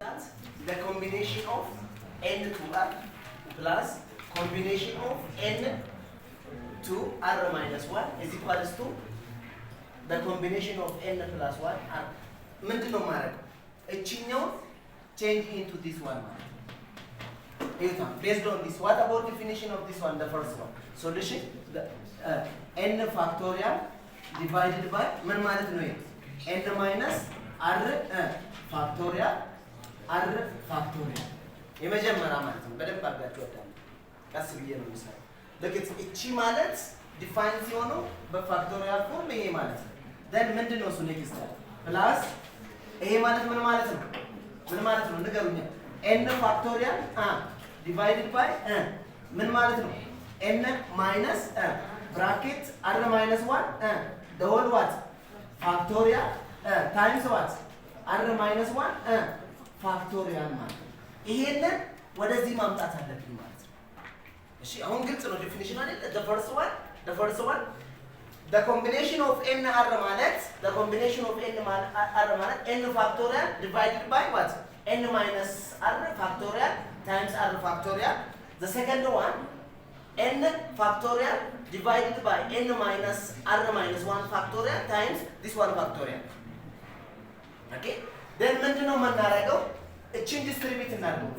That the combination of n to r plus combination of n to r minus 1 is equals to the combination of n plus 1 r። ምንድን ነው ማድረግ? እችኛው change into this one ማለት ነው። ይሁታ based on this, what about definition of this one, the first one solution? The, n factorial divided by ምን ማለት ነው ይሄ? N minus r factorial r factorial የመጀመሪያ ማለት ነው። በደንብ አድርጋችሁ ወዳለ ቀስ ብዬ ነው የምሰራው። ልክ እቺ ማለት define ሲሆነው በ factorial form ይሄ ማለት ነው። Then ምንድን ነው እሱ? Next plus ይሄ ማለት ምን ማለት ነው? ምን ማለት ነው? ንገሩኛ። N factorial divided by ምን ማለት ነው? N minus bracket r minus one the whole what? Factorial times what? R minus one factorial ማለት ነው። ይሄንን ወደዚህ ማምጣት አለብኝ ማለት ነው። እሺ፣ አሁን ግልጽ ነው definition አይደል? The first one, the combination of n r ማለት, the combination of n r ማለት n factorial divided by what? N minus r factorial times r factorial. The second one, n factorial divided by n minus r minus 1 factorial times this one factorial. Okay, then ምንድነው የምናደርገው? እቺን distribute እናድርገው።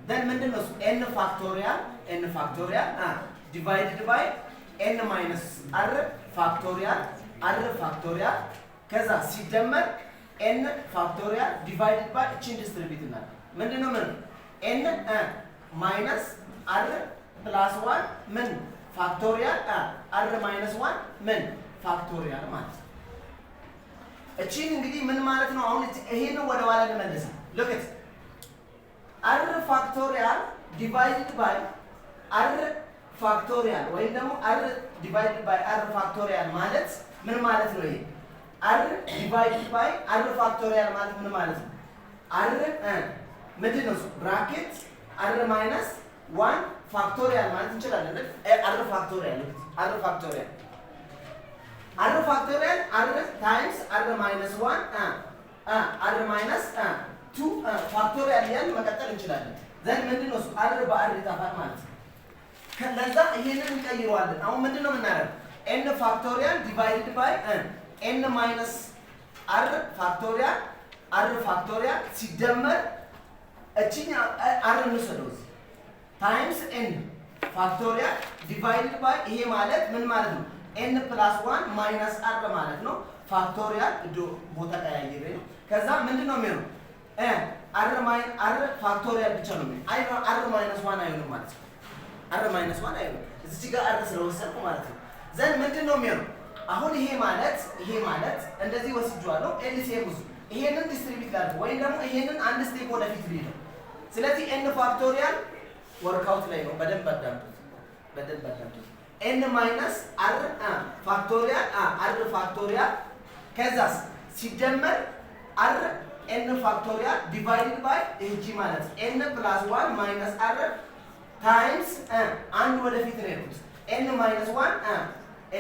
Then ምንድነው እሱ? N factorial divided by n minus r factorial r factorial ከዛ ሲደመር n factorial divided by እቺን distribute እናድርግ። ምንድነው ምን? N minus r plus one ምን factorial r minus one ምን factorial ማለት ነው። እቺን እንግዲህ ምን ማለት ነው? አሁን ይሄንን ወደ ኋላ ልመልስ። Look at r factorial divided by r factorial ወይም ደግሞ r divided by r factorial ማለት ምን ማለት ነው? ይሄ r divided by r factorial ማለት ምን ማለት ነው? R ምንድን ነው? Bracket r minus one factorial ማለት እንችላለን። R factorial, r factorial, r factorial, r times r minus one r minus two factorial እያልን መቀጠል እንችላለን። Then ምንድን ነው እሱ? R በ r ይጠፋል ማለት ነው። ከለዛ ይሄንን እንቀይረዋለን። አሁን ምንድን ነው የምናደርገው? N factorial divided by n minus r factorial r factorial ሲደመር እቺኛ r እንውሰደው እዚህ times n factorial divided by ይሄ ማለት ምን ማለት ነው? N plus one minus r ማለት ነው። Factorial ዶ ቦታ ቀያይሬ ነው። ከዛ ምንድን ነው የሚሆነው? R factorial ብቻ ነው የሚሆነው። አይ፣ r minus one አይሆንም ማለት ነው። R minus one አይሆንም። እዚህ ጋር r ስለወሰድኩ ማለት ነው። Then ምንድን ነው የሚሆነው? አሁን ይሄ ማለት እንደዚህ ወስጄዋለሁ። LCM ብዙ ይሄንን distribute ላድርግ ወይም ደግሞ ይሄንን አንድ step ወደፊት ልሂድ። ስለዚህ n factorial workout ላይ ነው። በደንብ አዳምጡት፣ በደንብ አዳምጡት። N minus r factorial r factorial ከዛስ ሲደመር r n factorial divided by እቺ ማለት n plus one minus r times አንድ ወደፊት ነው የሄድኩት፣ n minus one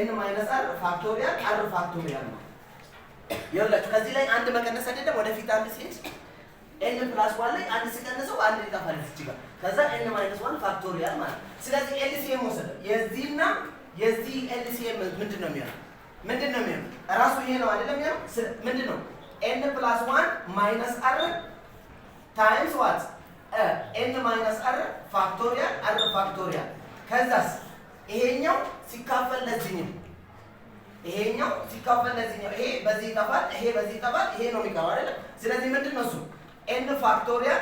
n minus r factorial r factorial ነው። ይኸውላችሁ ከዚህ ላይ አንድ መቀነስ አይደለም፣ ወደፊት አንድ ሲሄድ n plus one ላይ አንድ ሲቀንሰው አንድ ይጠፋል እዚህ ጋር፣ ከዛ n minus one factorial ማለት። ስለዚህ LCM ወሰደ። የዚህና የዚህ LCM ምንድን ነው የሚሆነው? ምንድን ነው የሚሆነው? እራሱ ይሄ ነው አይደለም የሚሆነው? ምንድን ነው? N plus one minus r times what? N minus r factorial r factorial ከዛስ ይሄኛው ሲካፈል ለዚህኛው፣ ይሄኛው ሲካፈል ለዚህኛው፣ ይሄ በዚህ ይጠፋል፣ ይሄ በዚህ ይጠፋል፣ ይሄ ነው የሚቀረው አይደለ? ስለዚህ ምንድን ነው እሱ? N factorial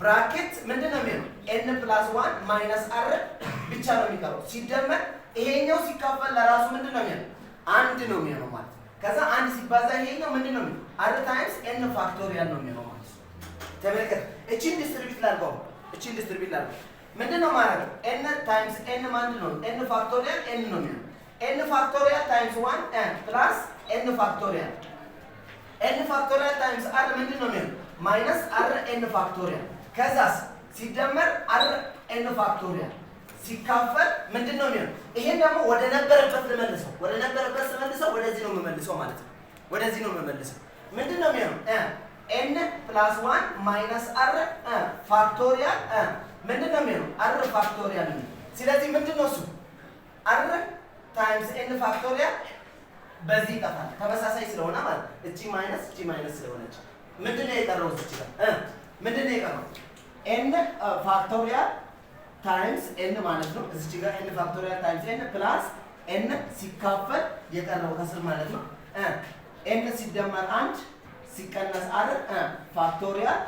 bracket ምንድን ነው የሚሆነው? N plus one minus r ብቻ ነው የሚቀረው። ሲደመር ይሄኛው ሲካፈል ለራሱ ምንድን ነው የሚሆነው? አንድ ነው የሚሆነው ማለት ነው። ከዛ አንድ ሲባዛ ይሄኛው ምንድን ነው የሚሆነው? R times n factorial ነው የሚሆነው ማለት ነው። ተመልከት፣ እቺን distribute ላድርገው። እቺን distribute ላድርገው። ምንድን ነው ማለት ነው? N times n ምንድን ነው? N factorial n ነው የሚሆነው። N factorial times one plus n factorial, n factorial times r ምንድን ነው የሚሆነው? Minus r n factorial ከዛስ ሲደመር r n factorial ሲካፈል ምንድን ነው የሚሆነው? ይሄን ደግሞ ወደ ነበረበት ልመልሰው። ወደ ነበረበት ስመልሰው ወደዚህ ነው የምመልሰው ማለት ነው። ወደዚህ ነው የምመልሰው። ምንድን ነው የሚሆነው? n plus one minus r factorial ምንድን ነው የሚሆነው? r factorial ነው። ስለዚህ ምንድን ነው እሱ r times n factorial በዚህ ይጠፋል። ተመሳሳይ ስለሆነ ማለት እቺ minus እቺ minus ስለሆነች ምንድን ነው የቀረው? እዚች ጋር ምንድን ነው የቀረው? n factorial times n ማለት ነው። እዚች ጋር n factorial times n plus n ሲካፈል የቀረው ከስር ማለት ነው n ሲደመር አንድ ሲቀነስ r factorial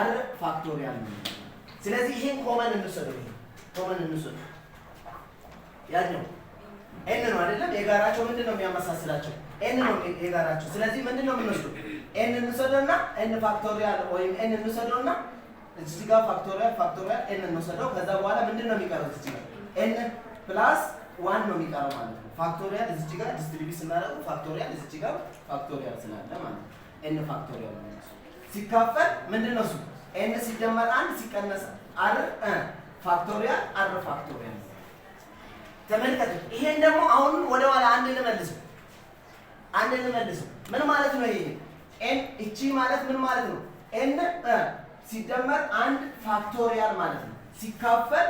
r factorial ነው። ስለዚህ ይሄን common እንውሰደው። ይሄን common እንውሰደው። ያኛው n ነው አይደለም? የጋራቸው ምንድን ነው የሚያመሳስላቸው? n ነው የጋራቸው። ስለዚህ ምንድን ነው የምንወስደው? n እንውሰደውና n factorial ወይም n እንውሰደውና እዚህ ጋር factorial factorial n እንውሰደው። ከዛ በኋላ ምንድን ነው የሚቀረው? እዚህ ጋር n plus one ነው የሚቀረው ማለት ነው። Factorial እዚህ ጋር distribute ስናደርገው factorial እዚህ ጋር factorial ስላለ ማለት ነው። n factorial ነው የሚወስደው። ሲካፈል ምንድን ነው እሱ? n ሲደመር አንድ ሲቀነስ r factorial r factorial። ተመልከቱ። ይሄን ደግሞ አሁን ወደ ኋላ አንድ ልመልሰው፣ አንድ ልመልሰው። ምን ማለት ነው ይሄ? n እቺ ማለት ምን ማለት ነው? n ሲደመር አንድ factorial ማለት ነው። ሲካፈል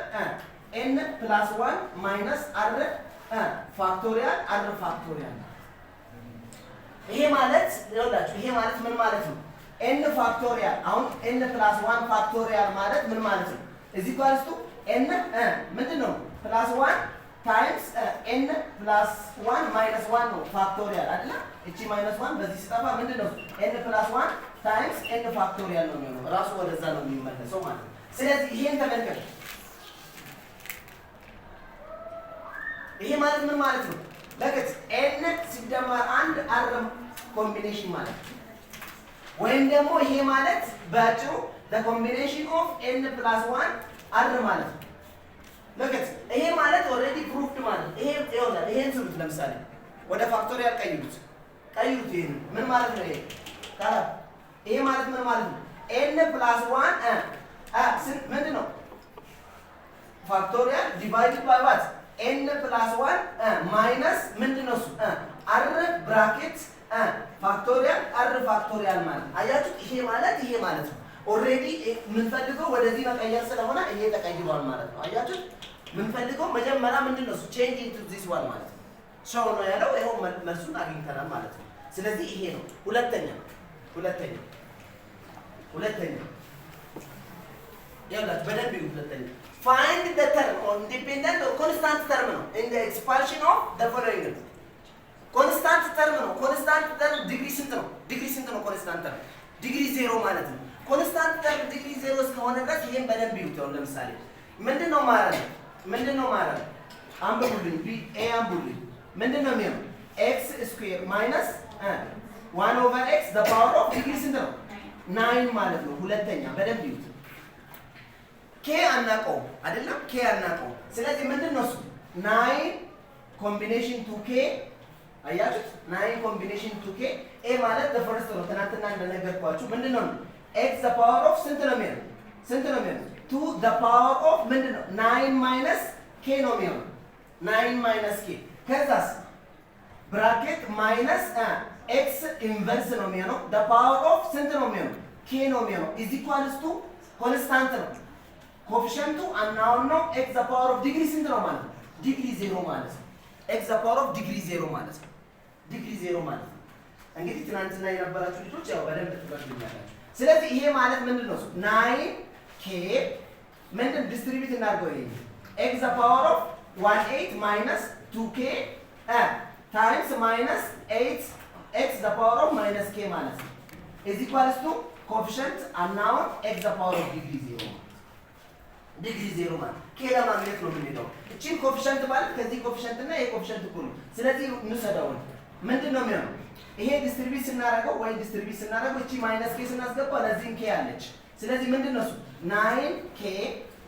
n plus one minus r factorial r factorial። ይሄ ማለት ይኸውላችሁ፣ ይሄ ማለት ምን ማለት ነው? n factorial አሁን n plus one factorial ማለት ምን ማለት ነው? is equals to n ምንድን ነው? Plus one times n plus one minus one ነው factorial አይደለ? እቺ minus one በዚህ ሲጠፋ ምንድን ነው? N plus one times n factorial ነው የሚሆነው። ራሱ ወደዛ ነው የሚመለሰው ማለት ነው። ስለዚህ ይሄን ተመልከቱ። ይሄ ማለት ምን ማለት ነው? ለከት n ሲደመር አንድ r combination ማለት ነው። ወይም ደግሞ ይሄ ማለት በአጭሩ the combination of n plus 1 r ማለት ነው። ለከት ይሄ ማለት already proved ማለት ነው። ይሄ ይኸውልህ፣ ይሄን ስሩት። ለምሳሌ ወደ factorial ቀይሩት፣ ቀይሩት። ይሄን ምን ማለት ነው? ይሄ ታዲያ ይሄ ማለት ምን ማለት ነው? N plus 1 ምንድን ነው? Factorial divided by what? N plus 1 minus ምንድን ነው እሱ? R bracket factorial r factorial ማለት አያችሁት? ይሄ ማለት ነው። Already የምንፈልገው ወደዚህ መቀየር ስለሆነ ይሄ ተቀይሯል ማለት ነው። አያችሁት? የምንፈልገው መጀመሪያ ምንድን ነው እሱ? Change into this one ማለት ነው። ሰው ነው ያለው። ይኸው መልሱን አግኝተናል ማለት ነው። ስለዚህ ይሄ ነው። ሁለተኛ ይኸውላችሁ በደንብ ይሁን። ሁለተኛ find the term or independent or constant term ነው in the expansion of the following ነው። Constant term ነው። Constant term ዲግሪ ስንት ነው? ዲግሪ ስንት ነው? Constant term degree zero ማለት ነው። Constant term degree zero እስከሆነ ድረስ ይሄን በደንብ ይዩት። አሁን ለምሳሌ ምንድን ነው ማለት ነው? ምንድን ነው ማለት ነው? አንብቡልኝ። B A አንብቡልኝ። ምንድን ነው የሚሆነው? X square minus one over x the power of degree ስንት ነው? Nine ማለት ነው። ሁለተኛ በደንብ ይዩት። K አናውቀውም አይደለም? K አናውቀውም። ስለዚህ ምንድን ነው እሱ? Nine combination two k አያችሁት? Nine combination two k A ማለት first ነው። ትናንትና እንደነገርኳችሁ ምንድን ነው x the power of ስንት ነው የሚሆነው? ስንት ነው የሚሆነው? Two the power of ምንድን ነው? Nine minus k ነው የሚሆነው። Nine minus k ከዛስ bracket minus x inverse ነው የሚሆነው። The power of ስንት ነው የሚሆነው? K ነው የሚሆነው። Is equals to constant ነው። Coefficient ኡ unknown ነው። X the power of degree ስንት ነው ማለት ነው? Degree zero ማለት ነው። X the power of degree zero ማለት ነው። Degree zero ማለት ነው። እንግዲህ ትናንትና የነበራችሁ ልጆች ያው በደንብ ትረዱኛላችሁ። ስለዚህ ይሄ ማለት ምንድን ነው? Nine k ምንድን distribute እናድርገው። ይሄ x the power of 1 8 minus two k times minus eight x the power of minus k ማለት ነው። Is equals to coefficient unknown x the power of degree zero ማለት degree zero ማለት k ለማግኘት ነው የምንሄደው። እቺን coefficient ማለት ከዚህ coefficient እና ይሄ coefficient እኩል ነው። ስለዚህ እንውሰደውን ምንድን ነው የሚሆነው? ይሄ distribute ስናደርገው ወይ distribute ስናደርገው እቺ minus k ስናስገባ ለዚህም k አለች። ስለዚህ ምንድን ነው እሱ? Nine k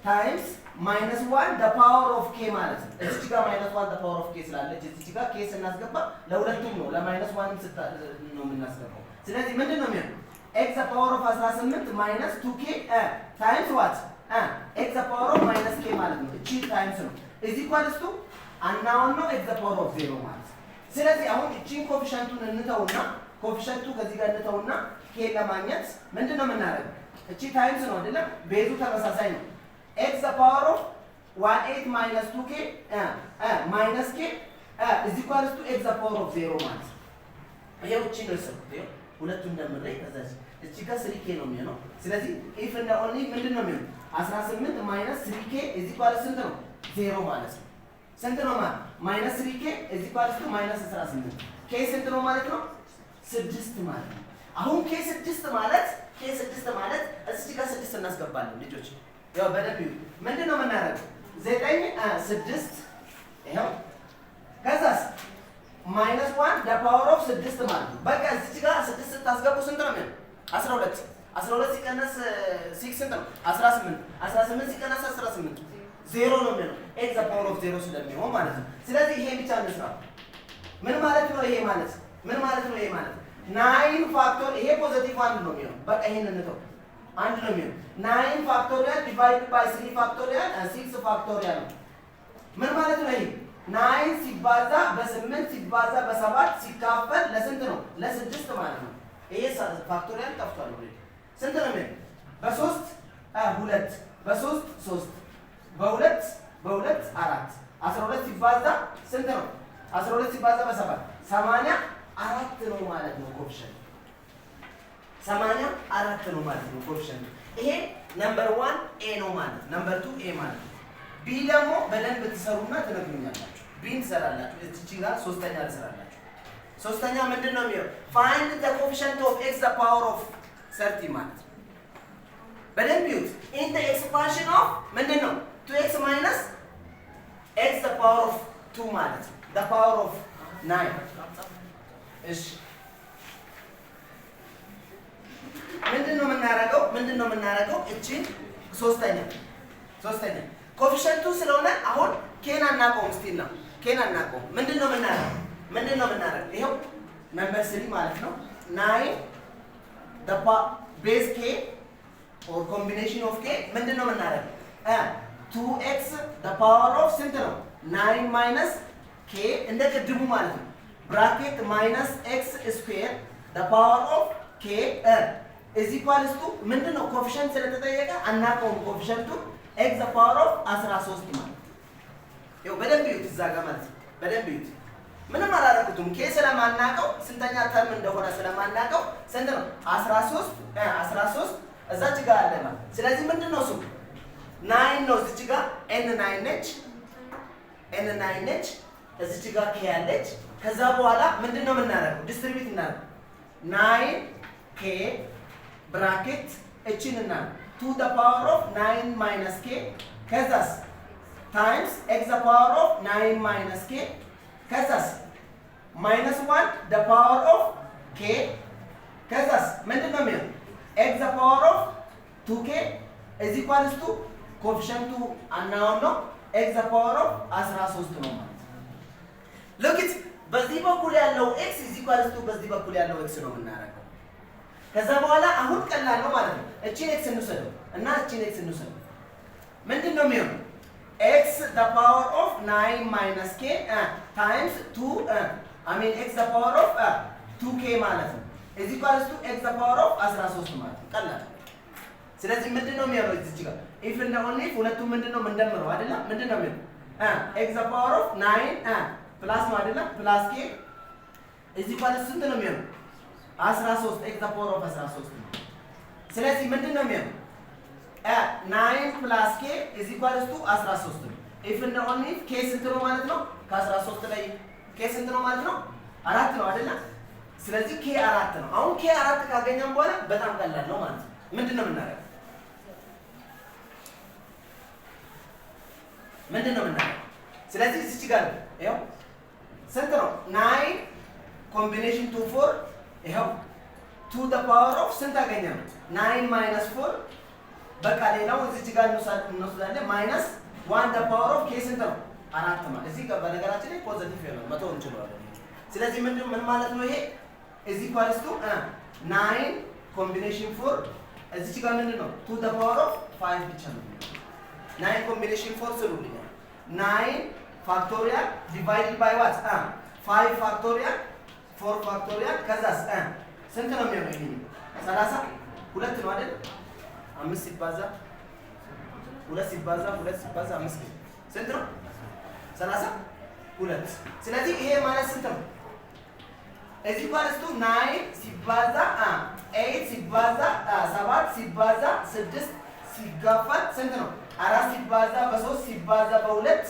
times minus one the power of k ማለት ነው። እዚች ጋር minus one the power of k ስላለች እዚች ጋር k ስናስገባ ለሁለቱም ነው ለ minus one ም ነው የምናስገባው። ስለዚህ ምንድን ነው የሚሆነው? X the power of 18 minus two k times what? X the power of minus k ማለት ነው። እቺ times ነው። Is equals to unknown ነው x the power of zero ማለት ነው። ስለዚህ አሁን እቺን coefficient ኡን እንተውና coefficient ኡ ከዚህ ጋር እንተውና K ለማግኘት ምንድን ነው የምናደርገው? እቺ times ነው አይደለም? Base ኡ ተመሳሳይ ነው። X the power of 1 8 minus 2 k minus k is equals to x the power of 0 ማለት ነው። ይሄው እቺ ነው የሰሩት። ይሄው ሁለቱን ደምሬ ከዛ እቺ ጋር 3 k ነው የሚሆነው። ስለዚህ if እና only ምንድን ነው የሚሆነው? 18 minus 3 k is equals ስንት ነው? 0 ማለት ነው። ስንት ነው ማለት? Minus 3 k is equals to minus 18። K ስንት ነው ማለት ነው? ስድስት ማለት ነው። አሁን k ስድስት ማለት፣ k ስድስት ማለት እዚች ጋር ስድስት እናስገባለን። ልጆች፣ ያው በደንብ ይሁ። ምንድን ነው የምናደርገው? ዘጠኝ ስድስት ይኸው፣ ከዛስ minus 1 the power of ስድስት ማለት ነው። በቃ እዚች ጋር ስድስት ስታስገቡ ስንት ነው የሚሆነው? 12። 12 ሲቀነስ 6 ስንት ነው? 18። 18 ሲቀነስ 18 ዜሮ ነው የሚሆነው። X the power of 0 ስለሚሆን ማለት ነው። ስለዚህ ይሄ ብቻ እንስራ። ምን ማለት ነው? ይሄ ማለት ምን ማለት ነው? ይሄ ማለት nine factor፣ ይሄ positive አንድ ነው የሚሆነው። በቃ ይሄን እንተው፣ አንድ ነው የሚሆነው። Nine factorial divide by three factorial six factorial ነው። ምን ማለት ነው? ይሄ nine ሲባዛ በስምንት ሲባዛ በሰባት ሲካፈል ለስንት ነው? ለስድስት ማለት ነው። ይሄ factorial ጠፍቷል። Already ስንት ነው የሚሆነው? በሶስት ሁለት፣ በሶስት ሶስት፣ በሁለት በሁለት አራት። 12 ሲባዛ ስንት ነው? 12 ሲባዛ በሰባት 84 ነው ማለት ነው። Coefficient 84 ነው ማለት ነው። Coefficient ይሄ number one A ነው ማለት፣ number two A ማለት ነው። B ደግሞ በደንብ ትሰሩና ትነግሩኛላችሁ። B ን ትሰራላችሁ። እዚች ጋር ሶስተኛ ትሰራላችሁ። ሶስተኛ ምንድን ነው የሚለው? Find the coefficient of x the power of 30 ማለት ነው። በደንብ ይዩት። In the expansion of ምንድን ነው? Two x minus x the power of two ማለት ነው። The power of nine። እሺ፣ ምንድን ነው የምናደርገው? ምንድን ነው የምናደርገው? እቺን ሶስተኛ coefficient ኡ ስለሆነ አሁን k ን አናውቀውም። Still ነው k ን አናውቀውም። ምንድን ነው የምናደርገው? ምንድን ነው የምናደርገው? ይኸው number three ማለት ነው። Nine base k or combination of k ምንድን ነው የምናደርገው? Two x power of ስንት ነው? Nine minus k እንደ ቅድሙ ማለት ነው። Bracket minus x square power of k is equals to ምንድን ነው? Coefficient ስለተጠየቀ አናውቀውም። Coefficient ኡ x power of 13 ማለት ነው። ይኸው በደንብ ይዩት፣ እዛ ጋር ማለት ነው። በደንብ ይዩት። ምንም አላደረኩትም። K ስለማናውቀው፣ ስንተኛ term እንደሆነ ስለማናውቀው ስንት ነው? 13 13 እዛች ጋር አለ ማለት። ስለዚህ ምንድን ነው እሱ? Nine ነው። እዚች ጋር n nine ነች፣ n nine ነች። እዚች ጋር k ያለች። ከዛ በኋላ ምንድን ነው የምናደርገው? Distribute እናደርግ። Nine k bracket እችን እና two the power of nine minus k፣ ከዛስ times x the power of nine minus k፣ ከዛስ minus 1 the power of k፣ ከዛስ ምንድን ነው የሚሆነው? X the power of two k is equals to coefficient ኡ unknown ነው፣ x the power of 13 ነው ማለት ነው። Look it፣ በዚህ በኩል ያለው x is equals to በዚህ በኩል ያለው x ነው የምናደርገው። ከዛ በኋላ አሁን ቀላል ነው ማለት ነው። እቺን x እንውሰደው እና እቺን x እንውሰደው። ምንድን ነው የሚሆነው? X the power of nine minus k times two, I mean, x the power of two k ማለት ነው። Is equals to x the power of 13 ማለት ነው። ቀላል። ስለዚህ ምንድን ነው የሚሆነው? እዚች ጋር if እና only if ሁለቱም ምንድን ነው የምንደምረው አይደለም? ምንድን ነው የሚሆነው? X the power of nine plus ነው አይደለም? Plus k is equals ስንት ነው የሚሆነው? 13፣ x the power of 13 ነው። ስለዚህ ምንድን ነው የሚሆነው? Nine plus k is equals to 13 ነው። If እና only if k ስንት ነው ማለት ነው? ከ13 ላይ k ስንት ነው ማለት ነው? አራት ነው አይደለም? ስለዚህ k አራት ነው። አሁን k አራት ካገኘን በኋላ በጣም ቀላል ነው ማለት ነው። ምንድን ነው የምናደርገው? ምንድን ነው የምናደርገው? ስለዚህ እዚች ጋር ይኸው ስንት ነው? Nine combination two four፣ ይኸው two the power of ስንት አገኘ ነው? Nine minus four። በቃ ሌላው እዚች ጋር እንወስዳለን። Minus one the power of k ስንት ነው? አራት ማለት። እዚህ ጋር በነገራችን ላይ positive ይሆናል፣ መተው እንችለዋለን። ስለዚህ ምንድን ምን ማለት ነው ይሄ? Is equals to nine combination four፣ እዚች ጋር ምንድን ነው? Two the power of five ብቻ ነው። Nine combination four ስሉልኛል። Nine factorial divided by what? Five factorial, four factorial፣ ከዛስ ስንት ነው የሚሆነው? ይሄ 32 ነው አይደል? አምስት ሲባዛ ሁለት ሲባዛ ሁለት ሲባዛ አምስት ጊዜ ስንት ነው? 32። ስለዚህ ይሄ ማለት ስንት ነው? Is equals to 9 ሲባዛ 8 ሲባዛ 7 ሲባዛ 6 ሲካፈል ስንት ነው? አራት ሲባዛ በሶስት ሲባዛ በሁለት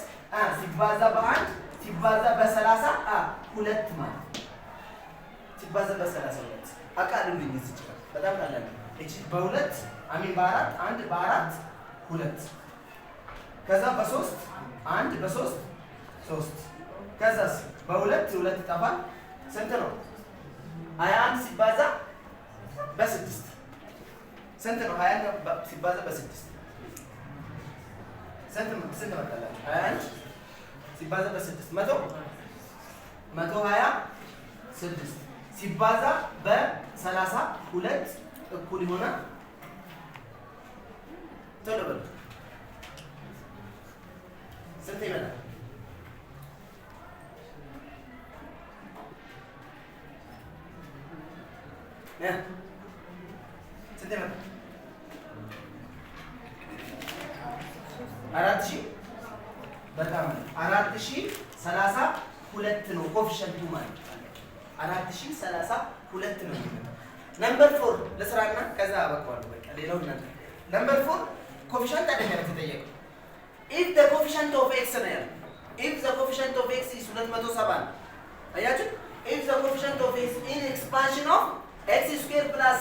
ሲባዛ በአንድ ሲባዛ በ32 ማለት ነው። ሲባዛ በ32። አቃልሉኝ። እዚህ ጋር በጣም ቀላል ነው። እቺ በሁለት፣ I mean በአራት አንድ፣ በአራት ሁለት፣ ከዛ በሶስት አንድ፣ በሶስት ሶስት፣ ከዛስ በሁለት ሁለት ይጠፋል። ስንት ነው? 21 ሲባዛ በስድስት ስንት ነው? 21 ሲባዛ በስድስት ስንት መጣላችሁ? 21 ሲባዛ በስድስት 126 ሲባዛ በ32 እኩል ይሆናል። ቶሎ በሉ፣ ስንት ይመጣል? ስንት ይመጣል? 4000። በጣም 4032 ነው coefficient ኡ ማለት፣ 4032 ነው የሚመጣው። Number 4 ለስራና ከዛ አበቃዋለሁ። በቃ ሌላው እናንተ። Number 4 coefficient አይደለም የተጠየቀው። If the coefficient of x ነው ያለው። If the coefficient of x is 270 ነው። አያችሁ? If the coefficient of x in expansion of x square plus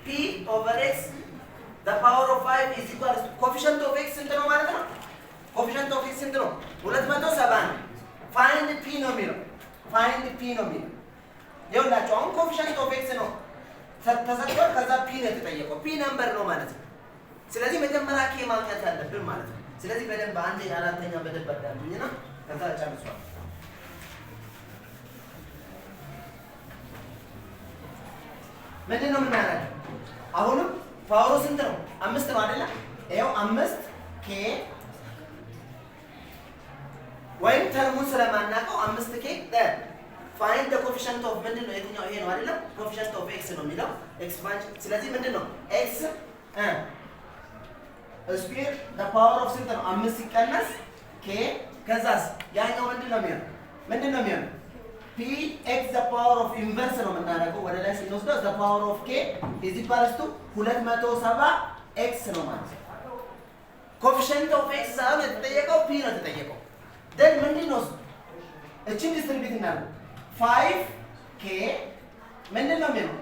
p over x the power of 5 is equal to coefficient of x ስንት ነው ማለት ነው? Coefficient of x ስንት ነው? 270 ነው። Find p ነው የሚለው። Find p ነው የሚለው። ይኸውላችሁ አሁን coefficient of x ነው ተሰጥቷል። ከዛ p ነው የተጠየቀው። P number ነው ማለት ነው። ስለዚህ መጀመሪያ k ማግኘት አለብን ማለት ነው። ስለዚህ በደንብ አንድ አራተኛ በደንብ አዳምጡኝና ከዛ ጨርሷል። ምንድን ነው የምናደርገው? አሁንም power ኡ ስንት ነው? አምስት ነው አይደለ? ይኸው አምስት k ወይም term ኡን ስለማናውቀው አምስት k። Find the coefficient of ምንድን ነው? የትኛው? ይሄ ነው አይደለም? Coefficient of x ነው የሚለው expansion። ስለዚህ ምንድን ነው? X square the power of ስንት ነው? አምስት ሲቀነስ k። ከዛስ ያኛው ምንድን ነው የሚሆነው? ምንድን ነው የሚሆነው? P x the power of inverse ነው የምናደርገው፣ ወደ ላይ ስንወስደው the power of k is equals to 270 x ነው ማለት ነው። Coefficient of x ሳይሆን የተጠየቀው p ነው የተጠየቀው። Then ምንድን ነው እሱ? እችን distribute እናድርግ። 5 k ምንድን ነው የሚሆነው?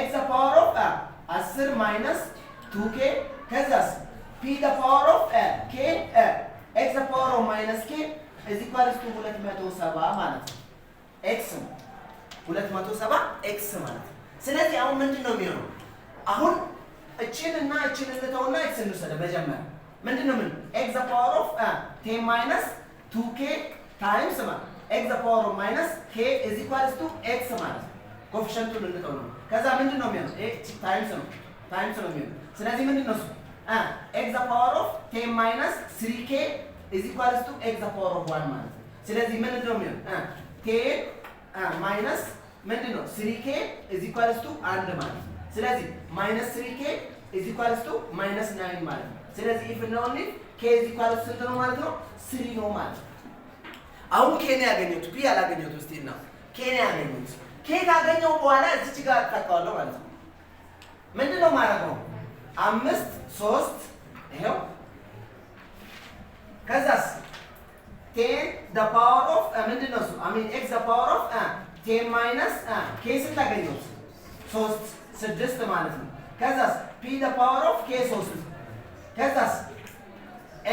X the power of 10 minus 2 k፣ ከዛስ p the power of k x the power of minus k is equals to 270 ማለት ነው። x ነው፣ 270 x ማለት ነው። ስለዚህ አሁን ምንድን ነው የሚሆነው? አሁን እችን እና እችን እንተውና x እንውሰድ። መጀመሪያ ምንድን ነው ምን x the power of 10 minus 2 k times ማለት x the power of minus k is equals to x ማለት ነው። Coefficient ኡን እንተው ነው። ከዛ ምንድን ነው የሚሆነው? ይሄ times ነው የሚሆነው። ስለዚህ ምንድን ነው እሱ? X the power of 10 minus 3 k is equals to x the power of 1 ማለት ነው። ስለዚህ ምንድን ነው የሚሆነው? 10 minus ምንድን ነው 3 k is equals to አንድ ማለት ነው። ስለዚህ minus 3 k is equals to minus 9 ማለት ነው። ስለዚህ if and only k is equals ስንት ነው ማለት ነው? 3 ነው ማለት ነው። አሁን k ነው ያገኘሁት፣ p አላገኘሁት። እስቲ ነው k ነው ያገኘሁት። K ካገኘው በኋላ እዚች ጋር እተካዋለሁ ማለት ነው። ምንድን ነው የማደርገው? አምስት ሶስት ይኸው፣ ከዛስ 10 the power of ምንድን ነው እሱ? I mean x the power of 10 minus k ስንት አገኘሁት? ሶስት፣ ስድስት ማለት ነው። ከዛስ p the power of k ሶስት፣ ከዛስ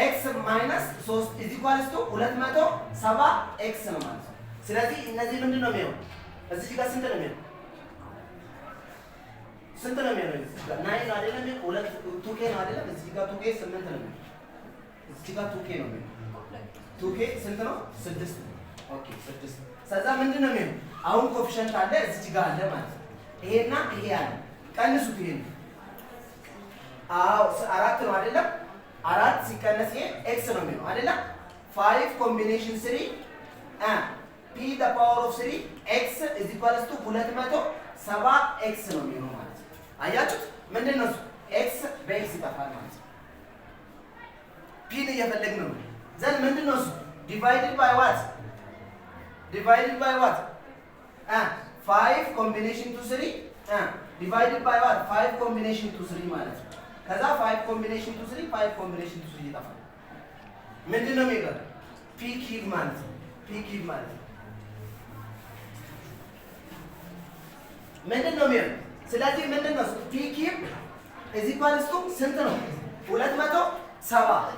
x minus ሶስት is equals to 270 x ነው ማለት ነው። ስለዚህ እነዚህ ምንድን ነው የሚሆነው? እዚህ ጋር ስንት ነው የሚሆነው? ስንት ነው የሚሆነው? እዚህ ጋር 9 ነው አይደለም? ሁለት 2 k ነው አይደለም? እዚህ ጋር 2 k ስምንት ነው የሚሆነው። እዚህ ጋር 2 k ነው የሚሆነው። 2 k ስንት ነው? ስድስት ነው። Okay፣ ስድስት። ከዛ ምንድን ነው የሚሆነው? አሁን coefficient አለ፣ እዚች ጋር አለ ማለት ነው። ይሄና ይሄ አለ። ቀንሱት። ይሄን አዎ አራት ነው አይደለም? አራት ሲቀነስ ይሄ x ነው የሚሆነው አይደለም? 5 combination 3 p the power of 3 x is equals to 270 x ነው የሚሆነው ማለት ነው። አያችሁት? ምንድን ነው እሱ? x በ x ይጠፋል ማለት ነው። P ን እየፈለግን ነው። Then ምንድን ነው እሱ? Divided by what? Divided by what? Five combination two three divided by what? Five combination two three ማለት ነው። ከዛ five combination two three, five combination two three ይጠፋል። ምንድን ነው የሚቀር? P cube ማለት ነው። P cube ማለት ነው። ምንድን ነው የሚሆነው? ስለዚህ ምንድን ነው? P cube is equals to ስንት ነው? 270።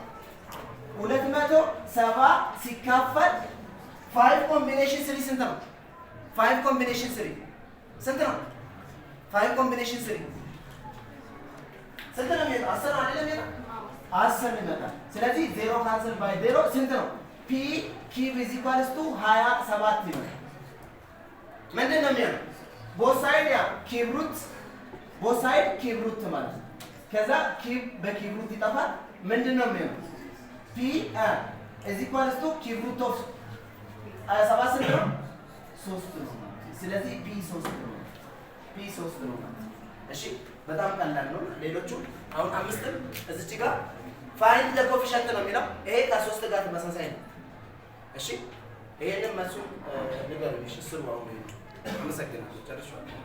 270 ሲካፈል five combination three ስንት ነው? Five combination three ስንት ነው? Five combination three ስንት ነው የሚመጣው? 10 ነው አይደለም የሚመጣው? 10 ይመጣል። ስለዚህ zero cancel by zero ስንት ነው? P cube is equals to 27 ይመጣል። ምንድን ነው የሚሆነው? Both side ያ cube root, both side cube root ማለት ነው። ከዛ cube በ cube root ይጠፋል። ምንድን ነው የሚሆነው? P is equals to cube root of 27 ስንት ነው? ሶስት ነው ማለት ነው። ስለዚህ P ሶስት ነው። P ሶስት ነው ማለት ነው። እሺ፣ በጣም ቀላል ነው። ሌሎቹ አሁን አምስትም እዚች ጋር find the coefficient ነው የሚለው። ይሄ ከሶስት ጋር ተመሳሳይ ነው። እሺ፣ ይሄንን መልሱን ንገሩኝ። እሺ፣ ስሩ አሁን። ይሄን አመሰግናለሁ። ጨርሻለሁ።